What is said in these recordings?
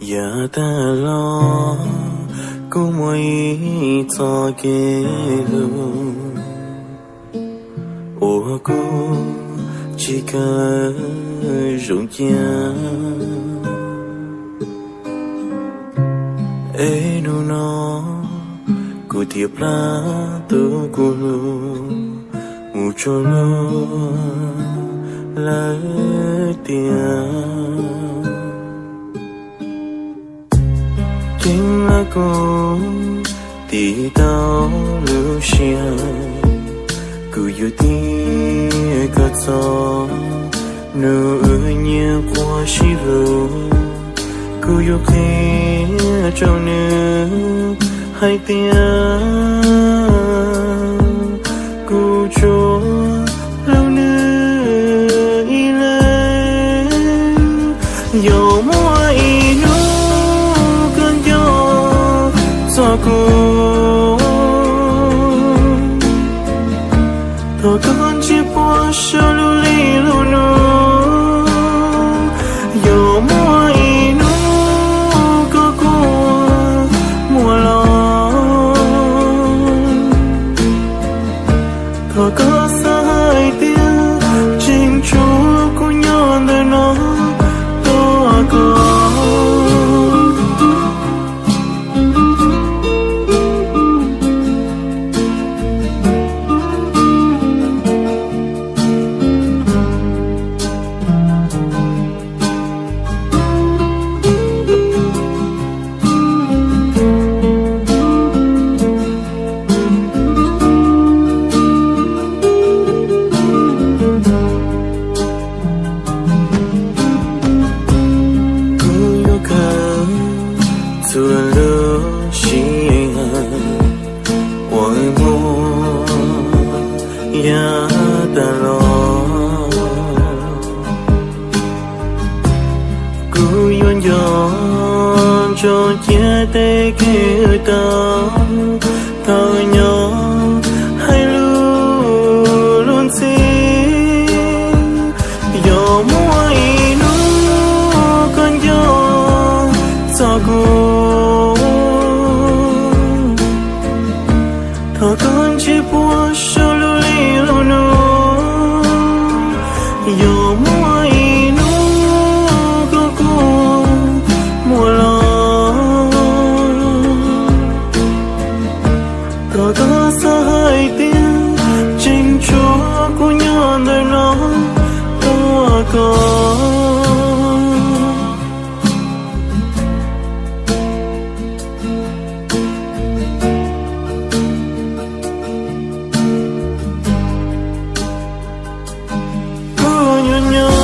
Yav tag los kuv muaj ib txoj kev hlub uas kuv tsis kawm zoo cia. Es hnub no kuv thiaj plam tus kuv hlub mus txog lub lawm tiag. Ceeb lam kuv tiv tau lub siab, kuv yuav tias koj txog hnub wb nyias quaj sib hlub, kuv yuav qhia rau nws hais tias kuv tsuas hlub nws ib leeg. Yog muaj ib hnub koj nco txog kuv, thov koj ntsib puas saum lub hli lub nus. Yog muaj ib hnub koj kua muag los, thov koj xav hais tias tseem tshuav kuv nyob ntawm no tos koj. Kuv yuav kawm txhua lub sij hawm uas muaj yav tag los. Kuv yuav nco ntsoov cia tej kev tau thaum nyob hais lus lub ntxhi. Yog muaj ib hnub koj nco txog kuv, thov koj ntsib puas saum lub hli lub nus. Yog muaj ib hnub koj kua muag los, thov koj xav hais tias tseem tshuav kuv nyob ntawm no tos koj. Kuv nyuaj nyuaj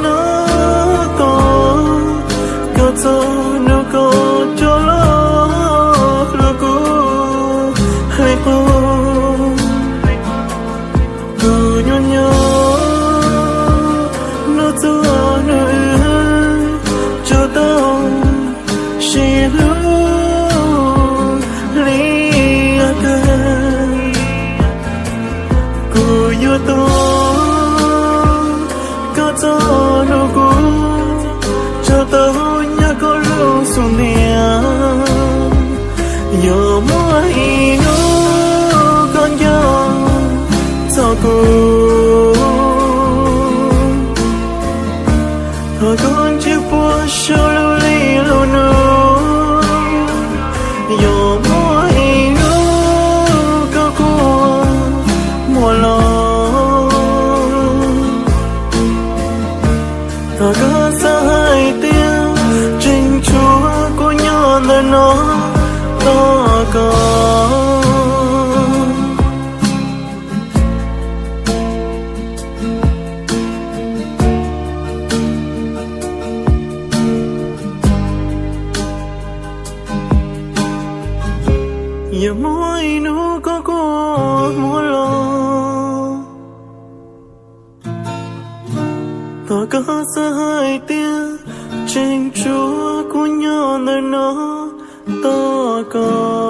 nyob tos koj txog hnub koj rov los hlub kuv hlub kuv. Kuv nyuaj nyuaj nyob txog hnub wb rov tau sib hlub li yav tag. Kuv yuav tos koj txog hnub kuv rov tau nyob koj lub xub ntiag. Yog muaj ib hnub koj nco txog kuv, thov koj ntsib puas saum lub hli lub nus. Yog muaj ib hnub koj kua muag los, thov koj xav hais tias tseem tshuav kuv nyob ntawm no tos koj. Yog muaj ib hnub koj kua muag los, thov koj xav hais tias tseem tshuav kuv nyob ntawm no tos koj.